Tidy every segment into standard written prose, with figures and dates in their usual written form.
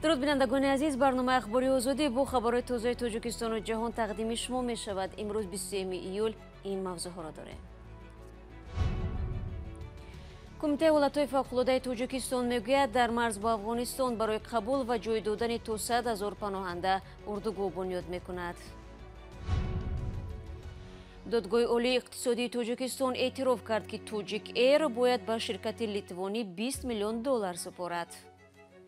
Дуруд бинандагони азиз, барномаи ахбори озодӣ бо хабарҳои тозаи Тоҷикистону ҷаҳон тақдими шумо мешавад. Имрӯз 23 июл ин мавзӯъҳоро дорем. Кумитаи ҳолатҳои фавқулодаи Тоҷикистон мегӯяд, дар марз бо Афғонистон барои қабул ва ҷой додани то 100 ҳазор паноҳанда урдугоҳ бунёд мекунад. Додгоҳи Олии иқтисодии Тоҷикистон эътироф кард, ки Тоҷик Эйр бояд ба ширкати литвонӣ 20 миллион доллар супорад.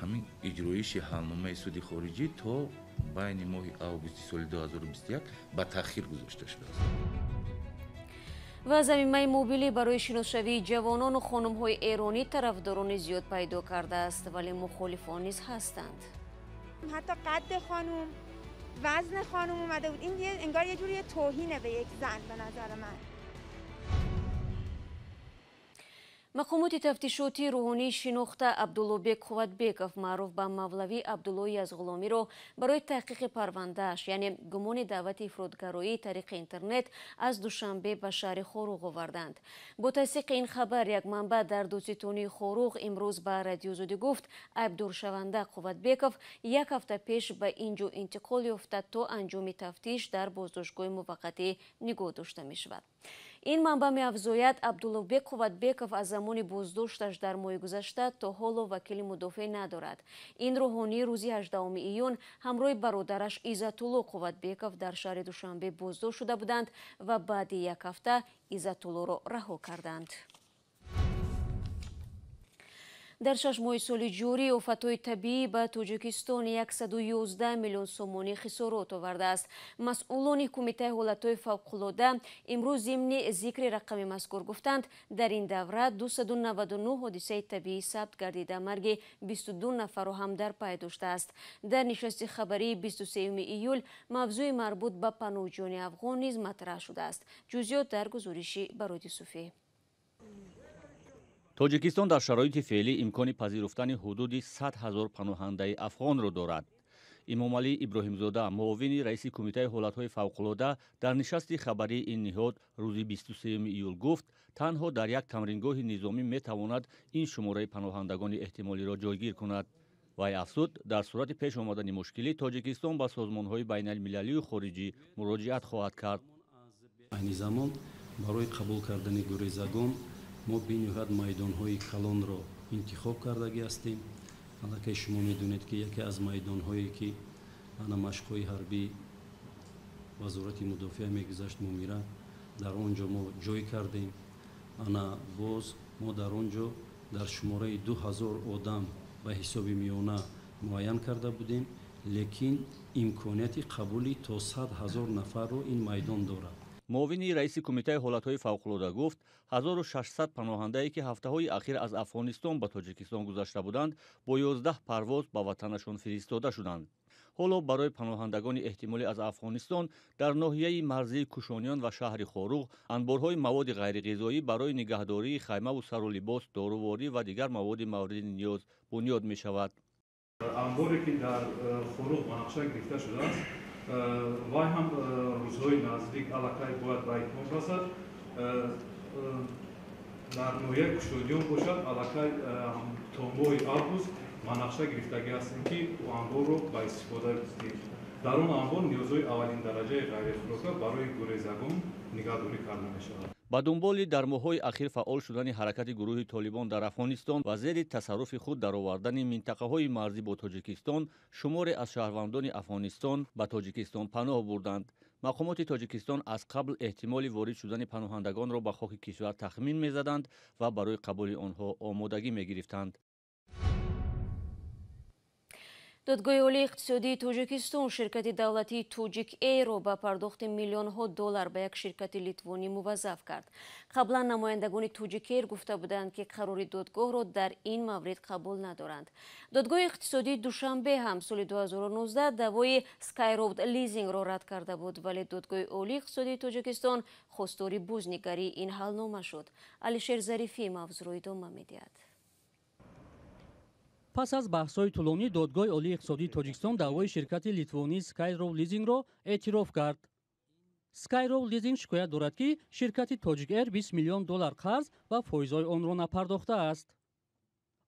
Ҳамин иҷроиши ҳалномаи суди хориҷӣ то байни моҳи августи соли 2021 ба таъхир гузошта шудааст. Ва замимаи мобилӣ барои шиносшавии ҷавонону хонумҳои эронӣ тарафдорони зиёд пайдо кардааст, вале мухолифон низ ҳастанд. Ҳатто қадди хонум, вазни хонум омада буд. Ин انگار یه جوری توهینه به یک زن به نظر من. Мақомоти тафтишотии рӯҳонии шинохта Абдуллобек Қувватбеков, маъруф ба Мавлавӣ Абдуллои Язғуломиро барои таҳқиқи парвандааш, яъне гумони даъвати ифротгароӣ тариқи интернет, аз Душанбе ба шаҳри Хоруғ оварданд. Бо тасдиқи ин хабар як манбаъ дар додситонии Хоруғ имрӯз ба Радиои Озодӣ гуфт, айбдоршаванда Қувватбеков як ҳафта пеш ба ин ҷо интиқол ёфта, то анҷоми тафтиш дар боздоштгоҳи муваққатӣ нигоҳ дошта мешавад. Ин манбаъ меафзояд, Абдуллобек Қувватбеков аз замони боздошташ дар моҳи гузашта то ҳоло вакили мудофеъ надорад. Ин рӯҳонӣ рӯзи 18 июн ҳамроҳи бародараш Иззатулло Қувватбеков дар шаҳри Душанбе боздошт шуда буданд ва баъди як ҳафта Иззатуллоро раҳо карданд. Дар 6 моҳи соли ҷорӣ офатҳои табиӣ ба Тоҷикистон 111 миллион сомонӣ хисорот овардааст. Масъулони Кумитаи ҳолатҳои фавқулода имрӯз зимни зикри рақами мазкур гуфтанд, дар ин давра 299 ҳодисаи табиӣ сабт гардида, марги 22 нафарро ҳам дар пай доштааст. Дар нишасти хабарии 23 июл мавзӯи марбут ба паноҳҷӯёни афғон низ матраҳ шудааст. Ҷузъиёт дар гузориши Бароди Суфӣ. Тоҷикистон дар шароити феълӣ имкони пазируфтани ҳудуди 100 ҳазор паноҳандаи афғонро дорад. Имомалӣ Иброҳимзода, муовини раиси Кумитаи ҳолатҳои фавқулода, дар нишасти хабарии ин ниҳод рӯзи 23 июл гуфт, танҳо дар як тамрингоҳи низомӣ метавонад ин шумораи паноҳандагони эҳтимолиро ҷойгир кунад. Вай афзуд, дар сурати пеш омадани мушкилӣ Тоҷикистон ба созмонҳои байналмилалию хориҷӣ муроҷиат хоҳад кард. Айни замон барои қабул кардани гурезагон мо бениҳоят майдонҳои калонро интихоб кардагӣ ҳастем. Аллакай шумо медонед, ки яке аз майдонҳое ки ана машқҳои ҳарбии Вазорати мудофиа мегузашт, Мумира, дар он ҷо мо ҷой кардем. Ана боз мо дар он ҷо дар шумораи 2000 одам ба ҳисоби миёна муайян карда будем, лекин имконияти қабули то 100 ҳазор нафарро ин майдон дорад. Муовини раиси Кумитаи ҳолатҳои фавқулода гуфт, 1600 паноҳандае ки ҳафтаҳои ахир аз Афғонистон ба Тоҷикистон гузашта буданд, бо 11 парвоз ба ватанашон фиристода шуданд. Ҳоло барои паноҳандагони эҳтимолӣ аз Афғонистон дар ноҳияи марзии Кушониён ва шаҳри Хоруғ анборҳои маводи ғайриғизоӣ барои нигаҳдории хаймаву сару либос, доруворӣ ва дигар маводи мавриди ниёз бунёд мешавад. Анборе ки дар Хоруғ ба нақша гирифта шудааст, вай ҳам рӯзҳои наздик аллакай бояд ба итмом расад. Дар ноҳияи Кушониён бошад, аллакай то моҳи август ба нақша гирифтагӣ ҳастем, ки анборро ба истифода диҳем. Дар он анбор ниёзҳои аввалиндараҷаи ғайрихӯрока барои гурезагон нигаҳдорӣ карда мешавад. Ба дунболи дар моҳҳои ахир фаъол шудани ҳаракати гурӯҳи Толибон дар Афғонистон ва зери тасарруфи худ даровардани минтақаҳои марзӣ бо Тоҷикистон, шуморе аз шаҳрвандони Афғонистон ба Тоҷикистон паноҳ бурданд. Мақомоти Тоҷикистон аз қабл эҳтимоли ворид шудани паноҳандагонро ба хоки кишвар тахмин мезаданд ва барои қабули онҳо омодагӣ мегирифтанд. Додгоҳи Олии иқтисодии Тоҷикистон ширкати давлатии Тоҷик Эйрро ба пардохти миллионҳо доллар ба як ширкати литвонӣ муваззаф кард. Қаблан намояндагони Тоҷик Эйр гуфта буданд, ки қарори додгоҳро дар ин маврид қабул надоранд. Додгоҳи иқтисодии Душанбе ҳам соли 2019 даъвои Skyroad Leasing-ро рад карда буд, вале Додгоҳи Олии иқтисодии Тоҷикистон хостори бознигарии ин ҳалнома шуд. Алишер Зарифӣ мавзӯъро идома медиҳад. Пас аз баҳсҳои тӯлонӣ Додгоҳи Олии иқтисодии Тоҷикистон даъвои ширкати литвонии Skyroad Leasing-ро эътироф кард. Skyroad Leasing шикоят дорад, ки ширкати Тоҷик Эйр 20 миллион доллар қарз ва фоизҳои онро напардохтааст.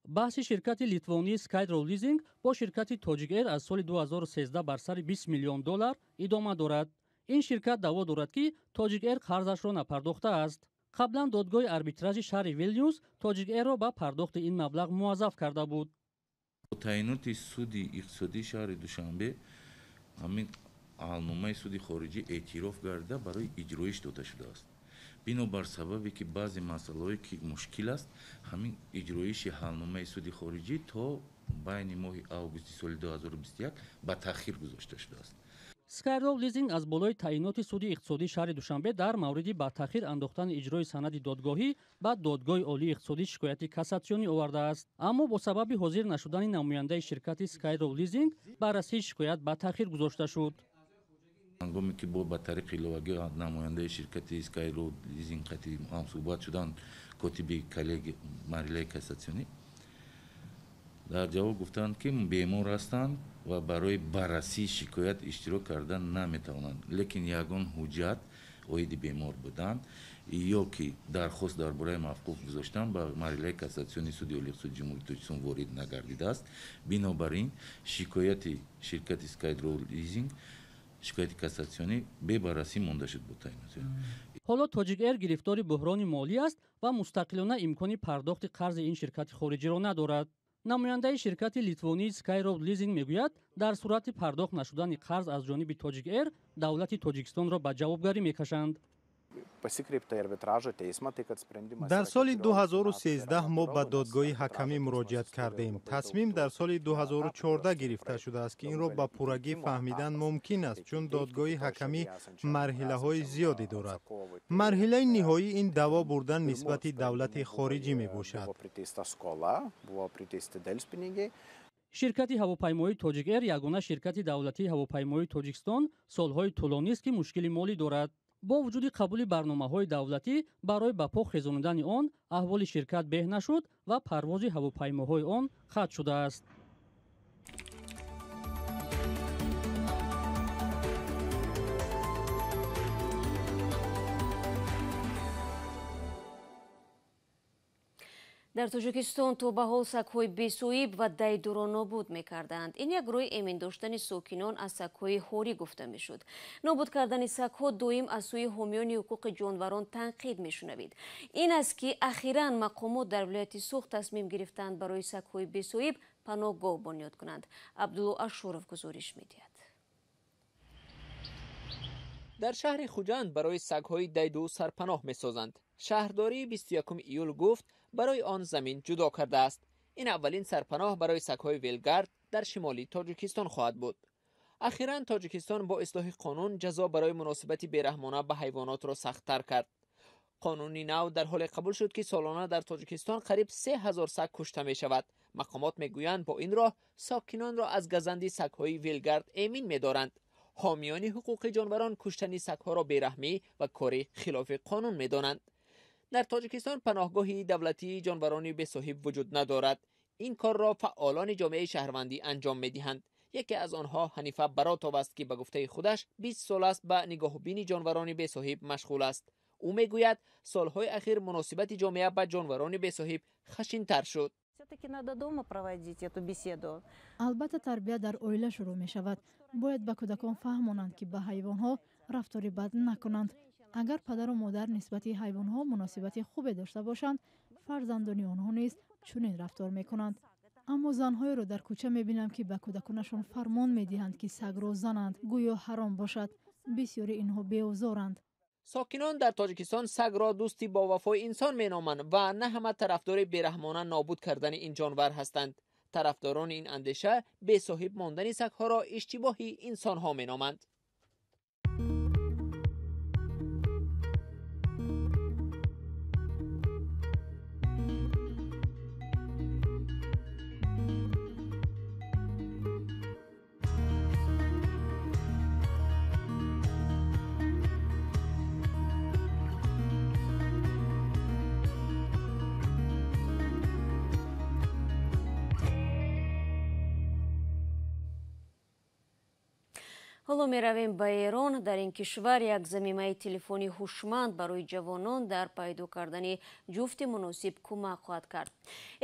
Баҳси ширкати литвонии Skyroad Leasing бо ширкати Тоҷик Эйр аз соли 2013 бар сари 20 миллион доллар идома дорад. Ин ширкат даъво дорад, ки Тоҷик Эйр қарзашро напардохтааст. Қаблан додгоҳи арбитражи шаҳри Вилнюс Тоҷик Эйрро ба пардохти ин маблағ муваззаф карда буд. Бо таъиноти суди иқтисодии шаҳри Душанбе ҳамин ҳалномаи суди хориҷӣ эътироф гардида барои иҷроиш дода шудааст. Бинобар сабабе ки баъзе масъалаҳое ки мушкил аст, ҳамин иҷроиши ҳалномаи суди хориҷӣ то байни моҳи августи соли 2021 ба таъхир гузошта шудааст. Skyroad Leasing аз болои таъиноти суди иқтисодии шаҳри Душанбе дар мавриди ба таъхир андохтани иҷрои санади додгоҳӣ ба Додгоҳи олии иқтисодӣ шикояти кассатсионӣ овардааст. Аммо бо сабаби ҳозир нашудани намояндаи ширкати Skyroad Leasing баррасии шикоят ба таъхир гузошта шуд. Ҳангоме ки бо ба тариқи иловагӣ намояндаи ширкати Skyroad Leasing қатъи ҳамсӯҳбат шуданд, котиби коллегия марҳилаи кассатсионӣ дар ҷавоб гуфтанд, ки бемор ҳастанд ва барои баррасии шикоят иштирок кардан наметавонанд, лекин ягон ҳуҷҷат оиди бемор будан ё ки дархост дар бораи мавқуф гузоштан ба марҳилаи кассатсиони суди олии иқтисодии Ҷумҳурии Тоҷикистон ворид нагардидааст. Бинобар ин шикояти ширкати Skyroad Leasing, шикояти кассатсионӣ бебаррасӣ монда шуд бо таъиноти. Ҳоло Тоҷик Эйр гирифтори буҳрони молӣ аст ва мустақилона имкони пардохти қарзи ин ширкати хориҷиро надорад. Намояндаи ширкати литвонии Skyroad Leasing мегӯяд, дар сурати пардохт нашудани қарз аз ҷониби Тоҷик Эйр давлати Тоҷикистонро ба ҷавобгарӣ мекашанд. Дар соли 2013 мо ба додгоҳи ҳакамӣ муроҷиат кардем. Тасмим дар соли 2014 гирифта шудааст, ки инро ба пуррагӣ фаҳмидан мумкин аст, чун додгоҳи ҳакамӣ марҳилаҳои зиёде дорад. Марҳилаи ниҳоӣ ин даъво бурдан нисбати давлати хориҷӣ мебошад. Ширкати ҳавопаймоии Тоҷик Эйр ягона ширкати давлатии ҳавопаймоии Тоҷикистон солҳои тӯлонист, ки мушкили молӣ дорад. Бо вуҷуди қабули барномаҳои давлатӣ барои ба по хезонидани он, аҳволи ширкат беҳ нашуд ва парвози ҳавопаймоҳои он қатъ шудааст. Дар Тоҷикистон то ба ҳол сагҳои бесоҳиб ва дайдуро нобуд мекарданд. Ин як роҳи эмин доштани сокинон аз сагҳои ҳорӣ гуфта мешуд. Нобуд кардани сагҳо доим аз сӯи ҳомиёни ҳуқуқи ҷонварон танқид мешунавид. Ин аст, ки ахиран мақомот дар вилояти Суғд тасмим гирифтанд барои сагҳои бесоҳиб паноҳгоҳ бунёд кунанд. Абдулло Ашуров гузориш медиҳад. Дар шаҳри Хуҷанд барои сагҳои дайду сарпаноҳ месозанд. Шаҳрдории 21 июл гуфт, барои он замин ҷудо кардааст. Ин аввалин сарпаноҳ барои сагҳои велгард дар шимоли Тоҷикистон хоҳад буд. Ахиран Тоҷикистон бо ислоҳи қонун ҷазо барои муносибати бераҳмона ба ҳайвонотро сахттар кард. Қонуни нав дар ҳоле қабул шуд, ки солона дар Тоҷикистон қариб 3000 саг кушта мешавад. Мақомот мегӯянд, бо ин роҳ сокинонро аз газанди сагҳои велгард эмин медоранд. Ҳомиёни ҳуқуқи ҷонварон куштани сагҳоро бераҳмӣ ва кори хилофи қонун медонанд. Дар Тоҷикистон паноҳгоҳи давлатии ҷонварони бесоҳиб вуҷуд надорад. Ин корро фаъолони ҷомеаи шаҳрвандӣ анҷом медиҳанд. Яке аз онҳо Ҳанифа Баротов аст, ки ба гуфтаи худаш 20 сол аст ба нигоҳубини ҷонварони бесоҳиб машғул аст. Ӯ мегӯяд, солҳои ахир муносибати ҷомеа ба ҷонварони бесоҳиб хашинтар шуд. Албатта, тарбия дар оила шурӯъ мешавад. Бояд ба кӯдакон фаҳмонанд, ки ба ҳайвонҳо рафтори бад накунанд. Агар падару модар нисбати ҳайвонҳо муносибати хубе дошта бошанд, фарзандони онҳо низ чунин рафтор мекунанд. Аммо занҳоеро дар кӯча мебинам, ки ба кӯдаконашон фармон медиҳанд, ки сагро зананд, гӯё ҳаром бошад. Бисёри инҳо беозоранд. Сокинон дар Тоҷикистон сагро дӯсти бовафои инсон меноманд ва на ҳама тарафдори бераҳмона нобуд кардани ин ҷонвар ҳастанд. Тарафдорони ин андеша бесоҳиб мондани сагҳоро иштибоҳи инсонҳо меноманд. Ҳоло меравем ба Эрон. Дар ин кишвар як замимаи телефони ҳушманд барои ҷавонон дар пайдо кардани ҷуфти муносиб кӯмак хоҳад кард.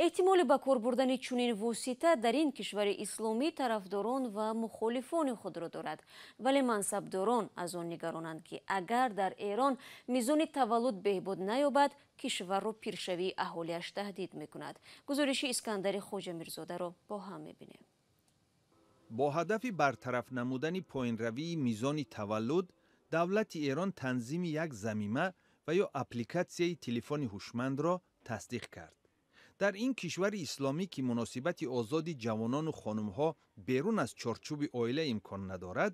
Эҳтимоли ба кор бурдани чунин восита дар ин кишвари исломӣ тарафдорон ва мухолифони худро дорад. Вале мансабдорон аз он нигаронанд, ки агар дар Эрон мизони таваллуд беҳбуд наёбад, кишварро пиршавии аҳолиаш таҳдид мекунад. Гузориши Искандари Хоҷамирзодаро бо ҳам мебинем. Бо ҳадафи бартараф намудани поинравии мизони таваллуд, давлати Эрон танзими як замима ва ё аппликатсияи телефони ҳушмандро тасдиқ кард. Дар ин кишвари исломӣ, ки муносибати озоди ҷавонону хонумҳо берун аз чорчӯби оила имкон надорад,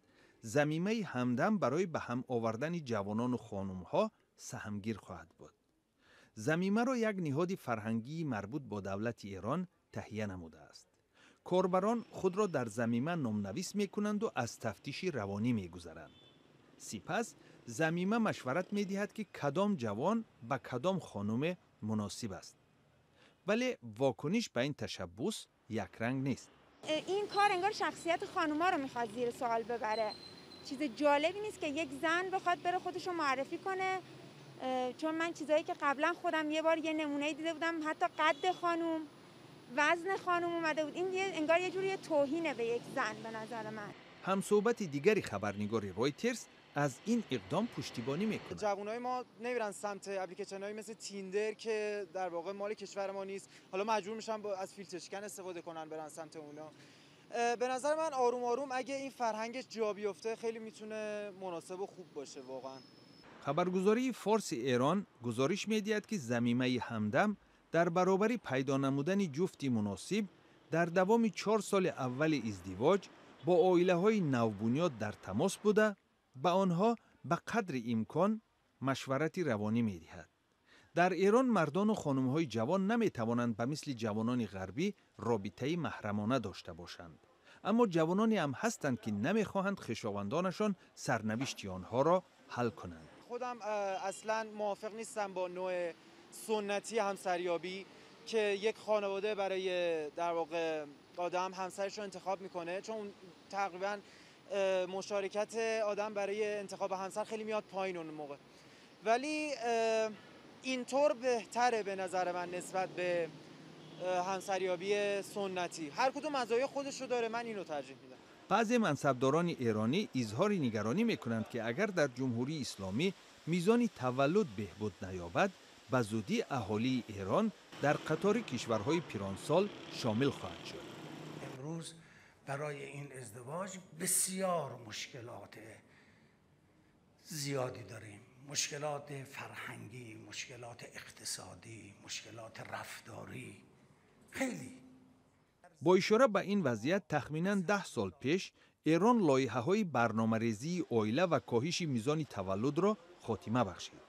замимаи ҳамдам барои ба ҳам овардани ҷавонону хонумҳо саҳмгир хоҳад буд. Замимаро як ниҳоди фарҳангии марбут бо давлати Эрон таҳия намудааст. Корбарон худро дар замима номнавис мекунанду аз тафтиши равонӣ мегузаранд. Сипас замима машварат медиҳад, ки кадом ҷавон ба кадом хонуме муносиб аст. Вале вокуниш ба ин ташаббус якранг нест. Ин кор انگار شخصیت خانوما رو میخواد زیر سوال ببره. چیز جالبی نیست که یک زن بخواد بره خودش رو معرفی کنه، چون من چیزایی که قبلا خودم یه بار یه نمونه دیده بودم، حتی قد خانوم، وزن خانم اومده بود. این انگار یه جوری توهینه به یک زن به نظر من. همصحبت دیگری خبرنگار رویترز از این اقدام پشتیبانی میکند. جوانای ما نمیرن سمت اپلیکیشن‌های مثل تیندر که در واقع مال کشور ما نیست. حالا مجبور میشن از فیلتر شکن استفاده کنن، برن سمت اونا. به نظر من آروم آروم اگه این فرهنگش جا بیفته خیلی میتونه مناسب و خوب باشه واقعا. خبرگزاری فارس ایران گزارش میدهد که زمیمه همدم дар баробари пайдо намудани ҷуфти муносиб дар давоми 4 соли аввали издивоҷ бо оилаҳои навбунёд дар тамос буда, ба онҳо ба қадри имкон машварати равонӣ медиҳад. Дар Эрон мардону хонумҳои ҷавон наметавонанд ба мисли ҷавонони ғарбӣ робитаи маҳрамона дошта бошанд. Аммо ҷавононе ҳам ҳастанд, ки намехоҳанд хешовандонашон сарнавишти онҳоро ҳал кунанд. Худам аслан мувофиқ нестам бо نوع سنتی همسریابی که یک خانواده برای در واقع آدم همسرش رو انتخاب میکنه، چون تقریبا مشارکت آدم برای انتخاب همسر خیلی میاد پایین اون موقع. ولی اینطور بهتره به نظر من نسبت به همسریابی سنتی. هر کدوم مزایای خودش رو داره، من اینو ترجیح میدم. بعضی منصبداران ایرانی اظهار نگرانی میکنند که اگر در جمهوری اسلامی میزان تولد بهبود نیابد، ба зудӣ аҳолии Эрон дар қатори кишварҳои пиронсол шомил хоҳад шуд. امروز برای این ازدواج بسیار مشکلات زیادی داریم. مشکلات فرهنگی، مشکلات اقتصادی، مشکلات رفتاری، خیلی. Бо ишора ба ин вазъият, тахминан 10 сол пеш Эрон лоиҳаҳои барномарезии оила ва коҳиши мизони таваллудро хотима бахшид.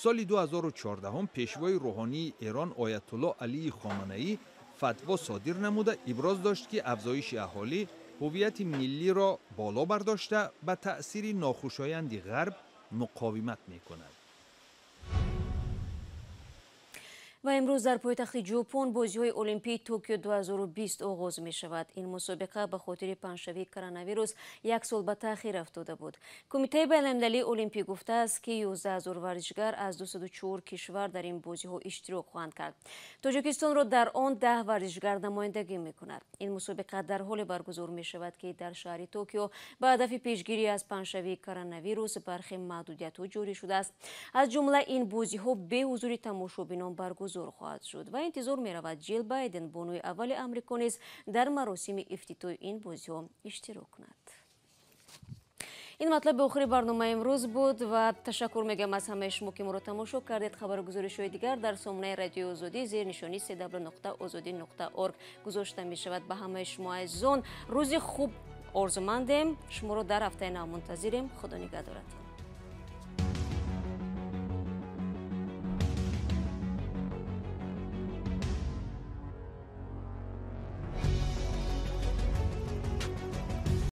Соли 2014 пешвои рӯҳонии Эрон Оятулло Алии Хоманаӣ фатво содир намуда иброз дошт, ки афзоиши аҳолӣ ҳуввияти миллиро боло бардошта, ба таъсири нохушоянди ғарб муқовимат мекунад. Ва имрӯз дар пойтахти Ҷопон бозиҳои Олимпии Токио 2020 оғоз мешавад. Ин мусобиқа ба хотири паҳншавии коронавирус як сол ба таъхир афтода буд. Кумитаи байналмилалии Олимпӣ гуфтааст, ки 11 000 варзишгар аз 204 кишвар дар ин бозиҳо иштирок хоҳанд кард. Тоҷикистонро дар он 10 варзишгар намояндагӣ мекунад. Ин мусобиқа дар ҳоле баргузор мешавад, ки дар шаҳри Токио ба ҳадафи пешгирӣ аз паҳншавии коронавирус бархе маҳдудиятҳо ҷорӣ шудааст. Аз ҷумла ин бозиҳо бе ҳузури тамошобинон баргузор хоҳад шуд ва интизор меравад Ҷил Байден, бонуи аввали Амрико, низ дар маросими ифтитоҳи ин бозиҳо иштирок кунад. Ин матлаби охири барномаи имрӯз буд ва ташаккур мегӯям аз ҳамаи шумо, ки моро тамошо кардед. Хабару гузоришҳои дигар дар сомонаи радиои Озодӣ зери нишони cw.ozodi.org гузошта мешавад. Ба ҳамаи шумо азизон рӯзи хуб орзумандем. Шуморо дар ҳафтаи нав мунтазирем. Худо нигаҳдоратон.